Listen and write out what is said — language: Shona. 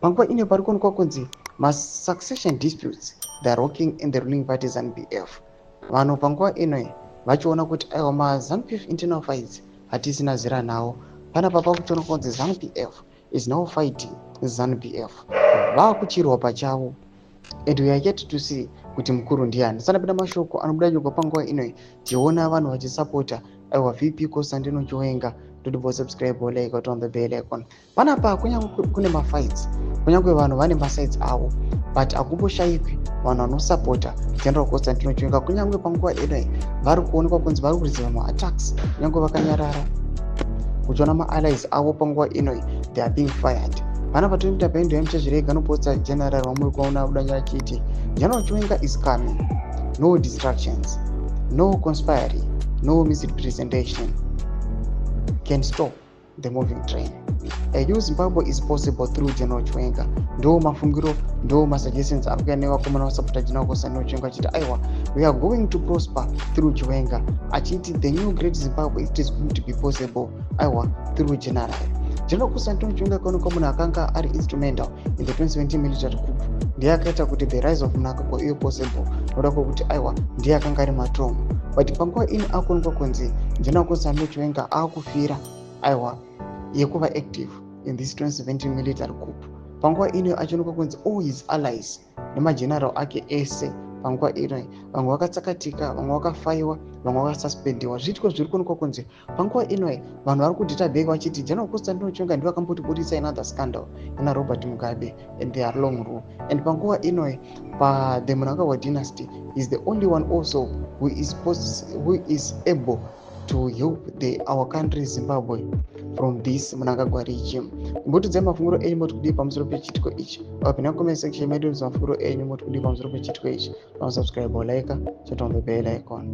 Panguva ino pari kuonekwa kunzi masuccession disputes, they are rocking in the ruling party ZANU PF. Vanhu panguva ino vachiona kuti aiwa, maZANU PF internal fights hatisina zera nawo. Panapa pakutoonekwa kunzi ZANU PF is now fighting ZANU PF, vaakuchirwa pachavo, and we are yet to see kuti mukuru ndiani. Sanapinda mashoko anobuda nyogwa panguva inoi, tiona vanhu vachisapota aiwa VP Constantino Chiwenga. Todibva subscribe, like, on the bell icon. Panapa kunyange kune mafights, kunyange vanhu vane masides avo, but hakumboshayikwi vanhu vanosapota General Constantino Chiwenga. Kunyange panguva inoi vari kuonekwa kunzi vari kureceiva maattacks, kunyange vakanyarara, uchiona maallies avo panguva inoi they are being fired. Panapa toita paendo yamuchazvirega noposta general vamuri kuona budanya achiti General Chiwenga is coming. No distractions, no conspiring, no misrepresentation can stop the moving train. A new Zimbabwe is possible through General Chiwenga. Ndo mafungiro, ndo masuggestions ari kuya nevakomana vasapota General Constantino Chiwenga, achiti aiwa, we are going to prosper through Chiwenga, achiti the new great Zimbabwe, it is going to be possible aiwa through General Constantino Chiwenga. Kaonekwa munhu akanga ari instrumental in the 2017 military coup. Ndiye akaita kuti the rise of Mnangagwa ive possible, nokuda kwekuti aiwa, ndiye akanga ari matomo. But panguva ino akuonekwa kunzi General Constantino Chiwenga akufira aiwa yekuva active in this 2017 military coup. Panguva ino achionekwa kunzi all his allies nemageneral ake ese panguva ino vamwe vakatsakatika, vamwe vakafayiwa, vamwe vakasuspendiwa. Zviitiko zviri kuonekwa kunzi panguva ino vanhu vari kudhita back vachiti General Constantino Chiwenga ndivo vakambotibudisa another scandal ina Robert Mugabe and their long rule. And panguva ino pa the Mnangagwa dynasty is the only one also who is able to help our country Zimbabwe from this Mnangagwa regime. Mbotidzai mafungiro enyu, moti kudii pamusoro pechiitiko ichi? Apinda comment section medu, mafungiro enyu, moti kudii pamusoro pechiitiko ichi? Subscribe, like, turn on the bell icon.